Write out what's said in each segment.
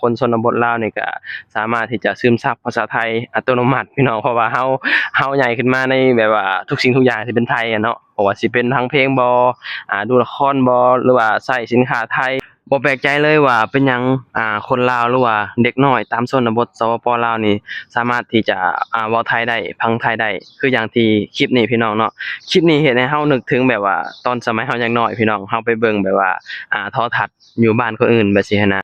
ຄົນຊົນນະບົດລາວນີ້ກະສາມາດທີ່ຈະຊຶມຊັບພາສາໄທອັດຕະໂນມັດພີ່ນ້ອງ ເພາະວ່າເຮົາ ເຮົາໃຫຍ່ຂຶ້ນມາໃນແບບວ່າທຸກສິ່ງທຸກຢ່າງທີ່ເປັນໄທອະເນາະ ບໍ່ວ່າຊິເປັນທາງເພງບໍ ອ່າ ດູລະຄອນບໍ ຫຼືວ່າໃຊ້ສິນຄ້າໄທ. ບໍ່ແປກໃຈເລີຍວ່າເປັນຫຍັງ ອ່າ ຄົນລາວ ຫຼືວ່າເດັກນ້ອຍຕາມຊົນນະບົດ ສປປ ລາວນີ້ ສາມາດທີ່ຈະ ອ່າ ເວົ້າໄທໄດ້ ຟັງໄທໄດ້ ຄືຢ່າງທີ່ຄລິບນີ້ພີ່ນ້ອງເນາະ. ຄລິບນີ້ເຮັດໃຫ້ເຮົານຶກເຖິງແບບວ່າຕອນສະໄໝເຮົາຍັງນ້ອຍພີ່ນ້ອງ ເຮົາໄປເບິ່ງແບບວ່າ ອ່າ ໂທລະທັດຢູ່ບ້ານຄົນອື່ນແບບຊີ້ຫັ້ນນະ.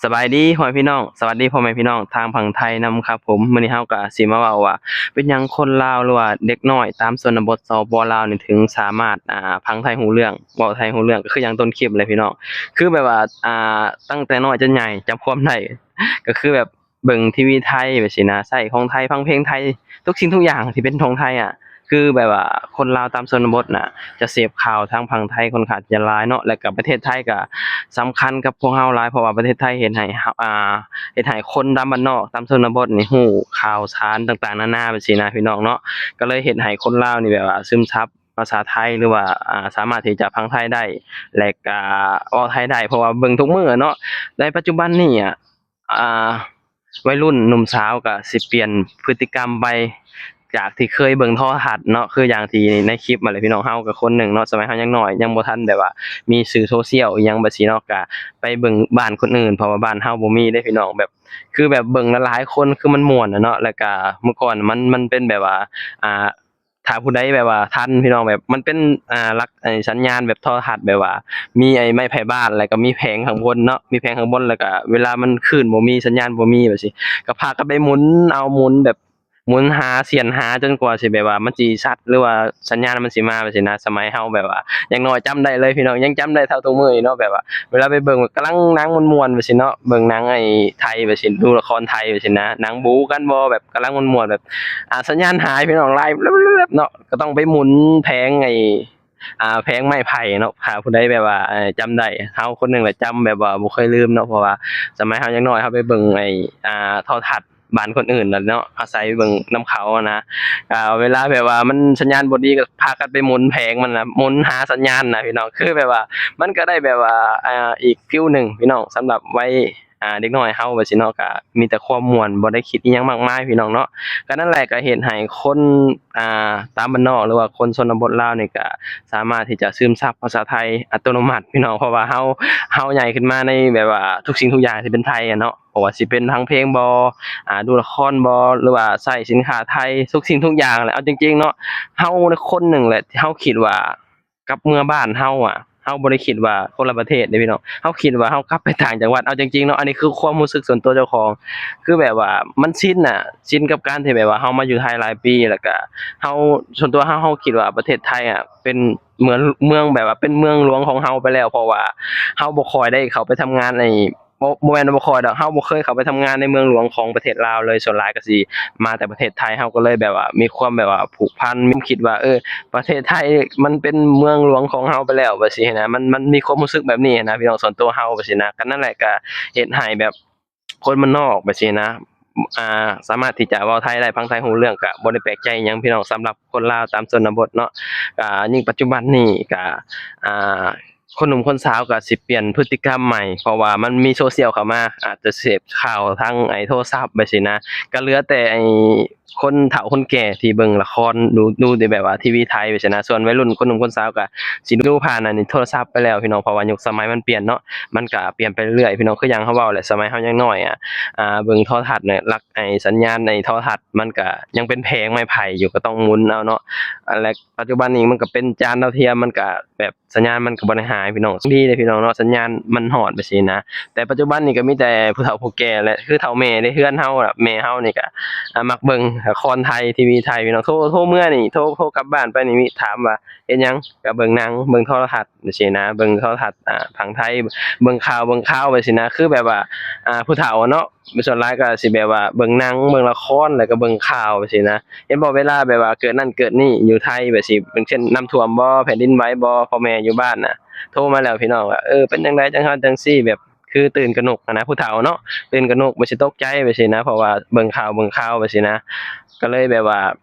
ສະບາຍດີພໍ່ແມ່ພີ່ນ້ອງ ສະຫວັດດີພໍ່ແມ່ພີ່ນ້ອງທາງຝັ່ງໄທນຳຄັບຜົມ. ມື້ນີ້ເຮົາກະຊິມາເວົ້າວ່າ ເປັນຫຍັງຄົນລາວ ຫຼືວ່າເດັກນ້ອຍຕາມຊົນນະບົດ ສປປ ລາວນີ້ ເຖິງສາມາດ ອ່າ ຟັງໄທຮູ້ເລື່ອງ ເວົ້າໄທຮູ້ເລື່ອງ ກະຄືຢ່າງຕົ້ນຄລິບແຫຼະພີ່ນ້ອງ ຄືແບບວ່າ ອ່າ ຕັ້ງແຕ່ນ້ອຍຈົນໃຫຍ່ຈຳຄວາມໄດ້ ກະຄືແບບເບິ່ງທີວີໄທແບບຊີ້ນະ ໃຊ້ຂອງໄທ ຟັງເພງໄທ ທຸກສິ່ງທຸກຢ່າງທີ່ເປັນຂອງໄທອະ ຄືແບບວ່າຄົນລາວຕາມຊົນນະບົດນະ ຈະເສບຂ່າວທາງຝັ່ງໄທຄ່ອນຂ້າງຈະຫຼາຍເນາະ ແລະກະປະເທດໄທກະສຳຄັນກັບພວກເຮົາຫຼາຍ ເພາະວ່າປະເທດໄທເຮັດໃຫ້ເຮົາ ອ່າ ເຮັດໃຫ້ຄົນຕາມບ້ານນອກ ຕາມຊົນນະບົດນີ້ຮູ້ຂ່າວສານຕ່າງໆນານາແບບຊີ້ນະພີ່ນ້ອງເນາະ. ກະເລີຍເຮັດໃຫ້ຄົນລາວນີ້ແບບວ່າຊຶມຊັບພາສາໄທ ຫຼືວ່າ ອ່າ ສາມາດທີ່ຈະຟັງໄທໄດ້ ແລະກະເວົ້າໄທໄດ້ ເພາະວ່າເບິ່ງທຸກມື້ເນາະ. ໃນປັດຈຸບັນນີ້ອະ ອ່າ ໄວລຸ້ນໜຸ່ມສາວກະຊິປ່ຽນພຶດຕິກຳໄປ ຈາກທີ່ເຄີຍເບິ່ງໂທລະທັດເນາະ ຄືຢ່າງທີ່ໃນຄລິບຫັ້ນແຫຼະພີ່ນ້ອງ. ເຮົາກະຄົນໜຶ່ງເນາະ ສະໄໝເຮົາຍັງນ້ອຍ ຍັງບໍ່ທັນແບບວ່າມີສື່ໂຊຊຽວອີ່ຫຍັງແບບຊີ້ເນາະ ກະໄປເບິ່ງບ້ານຄົນອື່ນ ເພາະວ່າບ້ານເຮົາບໍ່ມີເດ້ພີ່ນ້ອງ ແບບ ຄືແບບເບິ່ງຫຼາຍໆຄົນ ຄືມັນມ່ວນນະເນາະ. ແລະກະເມື່ອກ່ອນມັນ ມັນເປັນແບບວ່າ ອ່າ ຖ້າຜູ້ໃດແບບວ່າທັນພີ່ນ້ອງ ແບບມັນເປັນ ອ່າ ຫຼັກ ໄອ້ສັນຍານແບບໂທລະທັດ ແບບວ່າມີໄອ້ໄມ້ໄຜ່ບ້ານ ແລ້ວກະມີແຜງຂ້າງບົນເນາະ ມີແຜງຂ້າງບົນ ແລ້ວກະເວລາມັນຄື້ນບໍ່ມີ ສັນຍານບໍ່ມີແບບຊີ້ ກະພາກັນໄປໝູນເອົາ ໝູນແບບ ໝູນຫາ ສຽນຫາ ຈົນກວ່າຊິແບບວ່າມັນຊິຊັດ ຫຼືວ່າສັນຍານມັນຊິມາແບບຊີ້ນະ. ສະໄໝເຮົາແບບວ່າຍັງນ້ອຍຈຳໄດ້ເລີຍພີ່ນ້ອງ ຍັງຈຳໄດ້ເທົ່າທຸກມື້ນີ້ເນາະ ແບບວ່າເວລາໄປເບິ່ງກຳລັງນັ່ງມ່ວນໆແບບຊີ້ເນາະ ເບິ່ງໜັງໄອ້ໄທແບບຊີ້ ດູລະຄອນໄທແບບຊີ້ນະ ໜັງບູກັນບໍ ແບບກຳລັງມ່ວນໆ ແບບ ອ່າ ສັນຍານຫາຍພີ່ນ້ອງ ລາຍແວບໆເນາະ ກະຕ້ອງໄປໝູນແຜງໄອ້ ອ່າ ແຜງໄມ້ໄຜ່ເນາະ. ຖ້າຜູ້ໃດແບບວ່າ ເອີ ຈຳໄດ້ ເຮົາຄົນໜຶ່ງແຫຼະຈຳແບບວ່າບໍ່ເຄີຍລືມເນາະ ເພາະວ່າສະໄໝເຮົາຍັງນ້ອຍ ເຮົາໄປເບິ່ງໄອ້ ອ່າ ໂທລະທັດບ້ານຄົນອື່ນແຫຼະເນາະ ອາໄສເບິ່ງນຳເຂົາຫັ້ນນະ. ກະເວລາແບບວ່າມັນສັນຍານບໍ່ດີ ກະພາກັນໄປໝູນແຜງມັນນະ ໝູນຫາສັນຍານນະພີ່ນ້ອງ ຄືແບບວ່າມັນກະໄດ້ແບບວ່າ ອ່າ ອີກຟີວໜຶ່ງພີ່ນ້ອງ ສຳລັບໄວ ອ່າ ເດັກນ້ອຍເຮົາແບບຊີ້ເນາະ ກະມີແຕ່ຄວາມມ່ວນ ບໍ່ໄດ້ຄິດອີ່ຫຍັງມາກມາຍພີ່ນ້ອງເນາະ. ກະນັ້ນແຫຼະ ກະເຮັດໃຫ້ຄົນ ອ່າ ຕາມບ້ານນອກ ຫຼືວ່າຄົນຊົນນະບົດລາວນີ້ ກະສາມາດທີ່ຈະຊຶມຊັບພາສາໄທອັດຕະໂນມັດພີ່ນ້ອງ ເພາະວ່າເຮົາ ເຮົາໃຫຍ່ຂຶ້ນມາໃນແບບວ່າທຸກສິ່ງທຸກຢ່າງທີ່ເປັນໄທອະເນາະ ບໍ່ວ່າຊິເປັນທາງເພງບໍ ອ່າ ດູລະຄອນບໍ ຫຼືວ່າໃຊ້ສິນຄ້າໄທ ທຸກສິ່ງທຸກຢ່າງແຫຼະ. ເອົາຈິງໆເນາະ ເຮົາຄົນໜຶ່ງແຫຼະ ທີ່ເຮົາຄິດວ່າ ກັບເມືອບ້ານເຮົາອະ ເຮົາບໍ່ໄດ້ຄິດວ່າຄົນລະປະເທດເດ້ພີ່ນ້ອງ ເຮົາຄິດວ່າເຮົາກັບໄປຕ່າງຈັງຫວັດ. ເອົາຈິງໆເນາະ ອັນນີ້ຄືຄວາມຮູ້ສຶກສ່ວນຕົວເຈົ້າຂອງ ຄືແບບວ່າມັນຊິນນະ ຊິນກັບການທີ່ແບບວ່າເຮົາມາຢູ່ໄທຫຼາຍປີ ແລ້ວກະເຮົາ ສ່ວນຕົວເຮົາ ເຮົາຄິດວ່າປະເທດໄທອະເປັນເມືອງ ເມືອງແບບວ່າເປັນເມືອງຫຼວງຂອງເຮົາໄປແລ້ວ ເພາະວ່າເຮົາບໍ່ຄ່ອຍໄດ້ເຂົ້າໄປທຳງານໃນ ບໍ່ ບໍ່ແມ່ນວ່າບໍ່ຄ່ອຍດອກ ເຮົາບໍ່ເຄີຍເຂົ້າໄປທຳງານໃນເມືອງຫຼວງຂອງປະເທດລາວເລີຍ ສ່ວນຫຼາຍກະຊິມາແຕ່ປະເທດໄທ ເຮົາກະເລີຍແບບວ່າມີຄວາມແບບວ່າຜູກພັນ ມີຄວາມຄິດວ່າ ເອີ ປະເທດໄທມັນເປັນເມືອງຫຼວງຂອງເຮົາໄປແລ້ວແບບຊີ້ຫັ້ນນະ ມັນ ມັນມີຄວາມຮູ້ສຶກແບບນີ້ຫັ້ນນະພີ່ນ້ອງ ສ່ວນຕົວເຮົາແບບຊີ້ນະ. ກະນັ້ນແຫຼະ ກະເຮັດໃຫ້ແບບຄົນບ້ານນອກແບບຊີ້ນະ ອ່າ ສາມາດທີ່ຈະເວົ້າໄທໄດ້ ຟັງໄທຮູ້ເລື່ອງ ກະບໍ່ໄດ້ແປກໃຈອີ່ຫຍັງພີ່ນ້ອງ ສຳລັບຄົນລາວຕາມຊົນນະບົດເນາະ. ກະຍິ່ງປັດຈຸບັນນີ້ກະ ອ່າ ຄົນໜຸ່ມຄົນສາວກະຊິປ່ຽນພຶດຕິກຳໃໝ່ ເພາະວ່າມັນມີໂຊຊຽວເຂົ້າມາ ອາດຈະເສບຂ່າວທາງໄອ້ໂທລະສັບແບບຊີ້ນະ ກະເຫຼືອແຕ່ໄອ້ຄົນເຖົ້າຄົນແກ່ທີ່ເບິ່ງລະຄອນ ດູ ດູແຕ່ແບບວ່າທີວີໄທແບບຊີ້ນະ. ສ່ວນໄວລຸ້ນຄົນໜຸ່ມຄົນສາວກະຊິດູຜ່ານອັນໂທລະສັບໄປແລ້ວພີ່ນ້ອງ ເພາະວ່າຍຸກສະໄໝມັນປ່ຽນເນາະ ມັນກະປ່ຽນໄປເລື້ອຍໆພີ່ນ້ອງ ຄືຢ່າງເຮົາເວົ້າແຫຼະ ສະໄໝເຮົາຍັງນ້ອຍອະ ອ່າ ເບິ່ງໂທລະທັດນີ້ ຫຼັກໄອ້ສັນຍານໃນໂທລະທັດມັນກະຍັງເປັນແຜງໄມ້ໄຜ່ຢູ່ ກະຕ້ອງໝູນເອົາເນາະ ແລະ ປັດຈຸບັນນີ້ມັນກະເປັນຈານດາວທຽມ ມັນກະແບບ ສັນຍານມັນກະບໍ່ໄດ້ຫາຍພີ່ນ້ອງ ໂຊກດີເດ້ພີ່ນ້ອງເນາະ ສັນຍານມັນຮອດແບບຊີ້ນະ. ແຕ່ປັດຈຸບັນນີ້ກະມີແຕ່ຜູ້ເຖົ້າຜູ້ແກ່ແຫຼະ ຄືເຖົ້າແມ່ເດ້ ເຮືອນເຮົາລະ ແມ່ເຮົານີ້ກະ ອາ ມັກເບິ່ງລະຄອນໄທ ທີວີໄທພີ່ນ້ອງ ໂທ ໂທເມືອນີ້ ໂທ ໂທກັບບ້ານໄປນີ້ ມີຖາມວ່າເຮັດຫຍັງ ກະເບິ່ງໜັງ ເບິ່ງໂທລະທັດແບບຊີ້ນະ ເບິ່ງໂທລະທັດ ອາ ຝັ່ງໄທ ເບິ່ງຂ່າວ ເບິ່ງຂ່າວແບບຊີ້ນະ ຄືແບບວ່າ ອາ ຜູ້ເຖົ້າເນາະ ສ່ວນຫຼາຍກະຊິແບບວ່າເບິ່ງໜັງ ເບິ່ງລະຄອນ ແລ້ວກະເບິ່ງຂ່າວແບບຊີ້ນະ. ເຫັນບໍ່ ເວລາແບບວ່າເກີດນັ້ນເກີດນີ້ຢູ່ໄທແບບຊີ້ ຢ່າງເຊັ່ນ ນ້ຳຖ້ວມບໍ ແຜ່ນດິນໄຫວບໍ ພໍ່ແມ່ຢູ່ບ້ານນະ ໂທມາແລ້ວພີ່ນ້ອງວ່າ ເອີ ເປັນຈັ່ງໃດ ຈັ່ງຊັ້ນຈັ່ງຊີ້ ແບບຄືຕື່ນກະໜົກຫັ້ນນະ ຜູ້ເຖົ້າເນາະ ຕື່ນກະໜົກ ແບບຊິຕົກໃຈແບບຊີ້ນະ ເພາະວ່າເບິ່ງຂ່າວເບິ່ງຂ່າວແບບຊີ້ນະ ກະເລີຍແບບວ່າ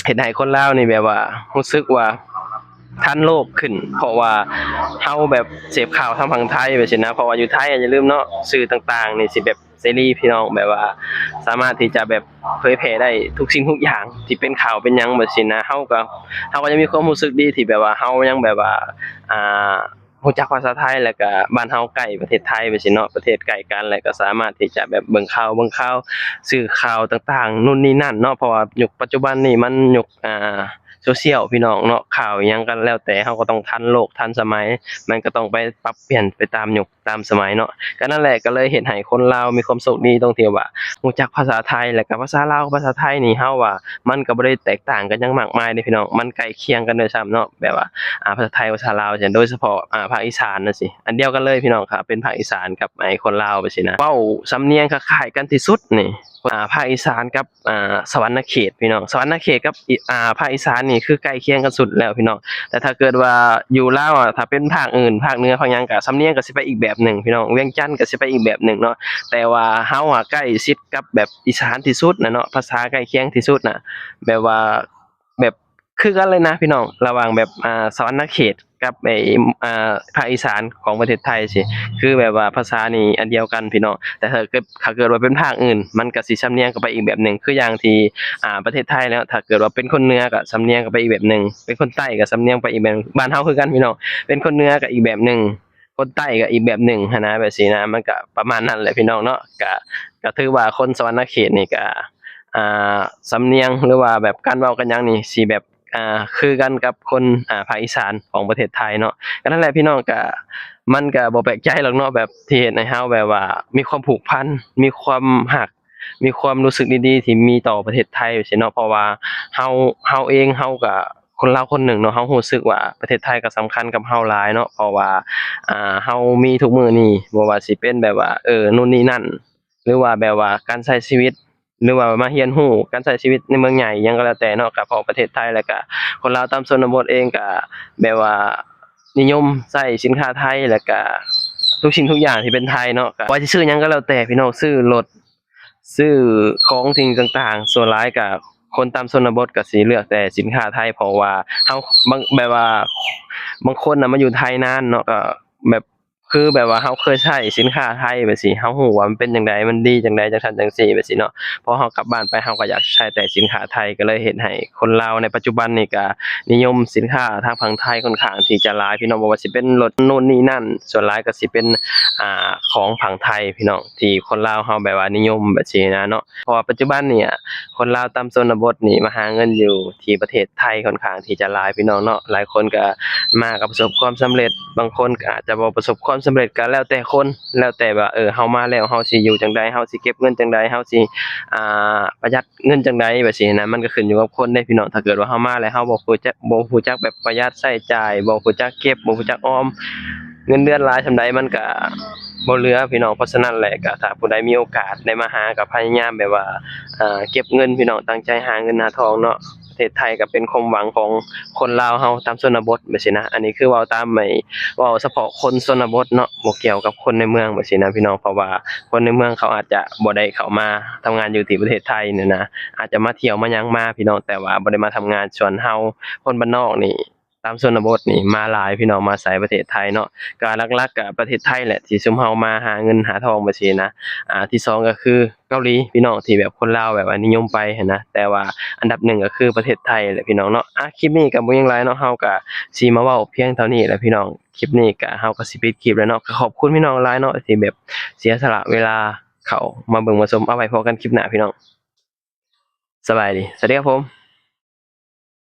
ເຮັດໃຫ້ຄົນລາວນີ້ແບບວ່າຮູ້ສຶກວ່າ ທັນໂລກຂຶ້ນ ເພາະວ່າເຮົາແບບເສບຂ່າວທາງຝັ່ງໄທແບບຊີ້ນະ ເພາະວ່າຢູ່ໄທ ຢ່າລືມເນາະ ສື່ຕ່າງໆນີ້ຊິແບບເສລີພີ່ນ້ອງ ແບບວ່າສາມາດທີ່ຈະແບບເຜີຍແຜ່ໄດ້ທຸກສິ່ງທຸກຢ່າງທີ່ເປັນຂ່າວເປັນຫຍັງແບບຊີ້ນະ ເຮົາກໍ ເຮົາກໍຍັງມີຄວາມຮູ້ສຶກດີທີ່ແບບວ່າເຮົາຍັງແບບວ່າ ອ່າ ຮູ້ຈັກພາສາໄທ ແລ້ວກະບ້ານເຮົາໃກ້ປະເທດໄທແບບຊີ້ເນາະ ປະເທດໃກ້ກັນ ແລ້ວກໍສາມາດທີ່ຈະແບບເບິ່ງຂ່າວ ເບິ່ງຂ່າວ ສື່ຂ່າວຕ່າງໆ ນູ່ນນີ້ນັ້ນເນາະ ເພາະວ່າຍຸກປັດຈຸບັນນີ້ມັນຍຸກ ອ່າ ໂຊຊຽວພີ່ນ້ອງເນາະ ຂ່າວອີ່ຫຍັງກໍແລ້ວແຕ່ ເຮົາກໍຕ້ອງທັນໂລກທັນສະໄໝ ມັນກໍຕ້ອງໄປປັບປ່ຽນໄປຕາມຍຸກຕາມສະໄໝເນາະ ກໍນັ້ນແຫຼະ ກໍເລີຍເຮັດໃຫ້ຄົນລາວມີຄວາມໂຊກດີຕົງທີ່ວ່າຮູ້ຈັກພາສາໄທ ແລ້ວກໍພາສາລາວກັບພາສາໄທນີ້ ເຮົາວ່າມັນກໍບໍ່ໄດ້ແຕກຕ່າງກັນຫຍັງມາກມາຍເດ້ພີ່ນ້ອງ ມັນໃກ້ຄຽງກັນດ້ວຍຊ້ຳເນາະ ແບບວ່າ ອ່າ ພາສາໄທ ພາສາລາວ ໂດຍສະເພາະ ອ່າ ພາກອີສານຈັ່ງຊີ້ ອັນດຽວກັນເລີຍພີ່ນ້ອງ ຖ້າເປັນພາກອີສານກັບໄອ້ຄົນລາວແບບຊີ້ນະ ເວົ້າສຳນຽງຄ້າຍໆກັນທີ່ສຸດນີ້ ອ່າ ພາກອີສານກັບ ອ່າ ສະຫວັນນະເຂດພີ່ນ້ອງ ສະຫວັນນະເຂດກັບ ອ່າ ພາກອີສານນີ້ຄືໃກ້ຄຽງກັນສຸດແລ້ວພີ່ນ້ອງ ແຕ່ຖ້າເກີດວ່າຢູ່ລາວອະ ຖ້າເປັນພາກອື່ນ ພາກເໜືອ ພາກຫຍັງ ກະສຳນຽງກະຊິໄປອີກແບບໜຶ່ງພີ່ນ້ອງ ວຽງຈັນກະຊິໄປອີກແບບໜຶ່ງເນາະ ແຕ່ວ່າເຮົາອະໃກ້ຊິດກັບແບບອີສານທີ່ສຸດນະເນາະ ພາສາໃກ້ຄຽງທີ່ສຸດນະ ແບບວ່າ ແບບຄືກັນເລີຍນະພີ່ນ້ອງ ລະຫວ່າງແບບ ອ່າ ສະຫວັນນະເຂດກັບໄອ້ ອ່າ ພາກອີສານຂອງປະເທດໄທຊີ້ ຄືແບບວ່າພາສານີ້ອັນດຽວກັນພີ່ນ້ອງ ແຕ່ຖ້າເກີດ ຖ້າເກີດວ່າເປັນພາກອື່ນ ມັນກໍຊິສຳນຽງກໍໄປອີກແບບໜຶ່ງ ຄືຢ່າງທີ່ ອ່າ ປະເທດໄທເນາະ ຖ້າເກີດວ່າເປັນຄົນເໜືອກໍສຳນຽງກໍໄປອີກແບບໜຶ່ງ ເປັນຄົນໃຕ້ກໍສຳນຽງໄປອີກແບບໜຶ່ງ ບ້ານເຮົາຄືກັນພີ່ນ້ອງ ເປັນຄົນເໜືອກໍອີກແບບໜຶ່ງ ຄົນໃຕ້ກໍອີກແບບໜຶ່ງຫັ້ນນະ ແບບຊີ້ນະ ມັນກໍປະມານນັ້ນແຫຼະພີ່ນ້ອງເນາະ ກໍ ກໍຖືວ່າຄົນສະຫວັນນະເຂດນີ້ກໍ ອ່າ ສຳນຽງ ຫຼືວ່າແບບການເວົ້າກັນຫຍັງນີ້ຊິແບບ ອ່າ ຄືກັນກັບຄົນ ອ່າ ພາກອີສານຂອງປະເທດໄທເນາະ ກໍນັ້ນແຫຼະພີ່ນ້ອງ ກໍ ມັນກໍບໍ່ແປກໃຈດອກເນາະ ແບບທີ່ເຮັດໃຫ້ເຮົາແບບວ່າມີຄວາມຜູກພັນ ມີຄວາມຮັກ ມີຄວາມຮູ້ສຶກດີໆທີ່ມີຕໍ່ປະເທດໄທຊີ້ເນາະ ເພາະວ່າເຮົາ ເຮົາເອງເຮົາກໍຄົນລາວຄົນໜຶ່ງເນາະ ເຮົາຮູ້ສຶກວ່າປະເທດໄທກໍສຳຄັນກັບເຮົາຫຼາຍເນາະ ເພາະວ່າ ອ່າ ເຮົາມີທຸກມື້ນີ້ ບໍ່ວ່າຊິເປັນແບບວ່າ ເອີ ນູ່ນນີ້ນັ້ນ ຫຼືວ່າແບບວ່າການໃຊ້ຊີວິດ ຫຼືວ່າມາຮຽນຮູ້ການໃຊ້ຊີວິດໃນເມືອງໃຫຍ່ຫຍັງກໍແລ້ວແຕ່ເນາະ ກໍເພາະປະເທດໄທ ແລ້ວກະຄົນລາວຕາມຊົນນະບົດເອງກະແບບວ່ານິຍົມໃຊ້ສິນຄ້າໄທ ແລ້ວກະທຸກສິ່ງທຸກຢ່າງທີ່ເປັນໄທເນາະ ກະບໍ່ວ່າຊິຊື້ຫຍັງກໍແລ້ວແຕ່ພີ່ນ້ອງ ຊື້ລົດ ຊື້ຂອງສິ່ງຕ່າງໆ ສ່ວນຫຼາຍກະຄົນຕາມຊົນນະບົດກະຊິເລືອກແຕ່ສິນຄ້າໄທ ເພາະວ່າເຮົາ ບາງ ແບບວ່າບາງຄົນນະມາຢູ່ໄທນານເນາະ ກະແບບ ຄືແບບວ່າເຮົາເຄີຍໃຊ້ສິນຄ້າໄທແບບຊີ້ ເຮົາຮູ້ວ່າມັນເປັນຈັ່ງໃດ ມັນດີຈັ່ງໃດ ຈັ່ງຊັ້ນຈັ່ງຊີ້ແບບຊີ້ເນາະ ພໍເຮົາກັບບ້ານໄປ ເຮົາກໍຢາກໃຊ້ແຕ່ສິນຄ້າໄທ ກໍເລີຍເຮັດໃຫ້ຄົນລາວໃນປັດຈຸບັນນີ້ກໍນິຍົມສິນຄ້າທາງຝັ່ງໄທຄ່ອນຂ້າງທີ່ຈະຫຼາຍພີ່ນ້ອງ ບໍ່ວ່າຊິເປັນລົດນູ່ນນີ້ນັ້ນ ສ່ວນຫຼາຍກໍຊິເປັນ ອ່າ ຂອງຝັ່ງໄທພີ່ນ້ອງ ທີ່ຄົນລາວເຮົາແບບວ່ານິຍົມແບບຊີ້ນະເນາະ ເພາະວ່າປັດຈຸບັນນີ້ ຄົນລາວຕາມຊົນນະບົດນີ້ມາຫາເງິນຢູ່ທີ່ປະເທດໄທຄ່ອນຂ້າງທີ່ຈະຫຼາຍພີ່ນ້ອງເນາະ ຫຼາຍຄົນກໍມາກໍປະສົບຄວາມສຳເລັດ ບາງຄົນກໍອາດຈະບໍ່ປະສົບຄວາມສຳເລັດ ກໍແລ້ວແຕ່ຄົນ ແລ້ວແຕ່ວ່າ ເອີ ເຮົາມາແລ້ວເຮົາຊິຢູ່ຈັ່ງໃດ ເຮົາຊິເກັບເງິນຈັ່ງໃດ ເຮົາຊິ ອ່າ ປະຢັດເງິນຈັ່ງໃດແບບຊີ້ນະ ມັນກໍຂຶ້ນຢູ່ກັບຄົນເດ້ພີ່ນ້ອງ ຖ້າເກີດວ່າເຮົາມາແລ້ວເຮົາບໍ່ຮູ້ຈັກ ບໍ່ຮູ້ຈັກແບບປະຢັດໃຊ້ຈ່າຍ ບໍ່ຮູ້ຈັກເກັບ ບໍ່ຮູ້ຈັກອອມ ເງິນເດືອນຫຼາຍສ່ຳໃດມັນກະບໍ່ເຫຼືອພີ່ນ້ອງ ເພາະສະນັ້ນແຫຼະ ກະຖ້າຜູ້ໃດມີໂອກາດໄດ້ມາຫາ ກະພະຍາຍາມແບບວ່າ ເກັບເງິນພີ່ນ້ອງ ຕັ້ງໃຈຫາເງິນຫາທອງເນາະ ປະເທດໄທກະເປັນຄວາມຫວັງຂອງຄົນລາວເຮົາຕາມຊົນນະບົດແບບຊີ້ນະ ອັນນີ້ຄືເວົ້າຕາມໄອ້ ເວົ້າສະເພາະຄົນຊົນນະບົດເນາະ ບໍ່ກ່ຽວກັບຄົນໃນເມືອງແບບຊີ້ນະພີ່ນ້ອງ ເພາະວ່າຄົນໃນເມືອງເຂົາອາດຈະບໍ່ໄດ້ເຂົ້າມາທຳງານຢູ່ທີ່ປະເທດໄທນີ້ນະ ອາດຈະມາທ່ຽວມາຫຍັງມາພີ່ນ້ອງ ແຕ່ວ່າບໍ່ໄດ້ມາທຳງານ ສ່ວນເຮົາຄົນບ້ານນອກນີ້ ຕາມຊົນນະບົດນີ້ມາຫຼາຍພີ່ນ້ອງ ມາໃຊ້ປະເທດໄທເນາະ ກະຫຼັກໆກະປະເທດໄທແຫຼະ ທີ່ຊຸມເຮົາມາຫາເງິນຫາທອງແບບຊີ້ນະ ອ່າ ທີສອງກະຄືເກົາຫຼີພີ່ນ້ອງ ທີ່ແບບຄົນລາວແບບວ່ານິຍົມໄປຫັ້ນນະ ແຕ່ວ່າອັນດັບໜຶ່ງກະຄືປະເທດໄທແຫຼະພີ່ນ້ອງເນາະ ອ່າ ຄລິບນີ້ກະບໍ່ຫຍັງຫຼາຍເນາະ ເຮົາກະຊິມາເວົ້າພຽງເທົ່ານີ້ແຫຼະພີ່ນ້ອງ ຄລິບນີ້ກະເຮົາກະຊິປິດຄລິບແລ້ວເນາະ ກະຂອບຄຸນພີ່ນ້ອງຫຼາຍເນາະ ທີ່ແບບເສຍສະຫຼະເວລາເຂົ້າມາເບິ່ງມາຊົມ ເອົາໄວ້ພໍ້ກັນຄລິບໜ້າພີ່ນ້ອງ ສະບາຍດີ ສະຫວັດດີຄັບຜົມ.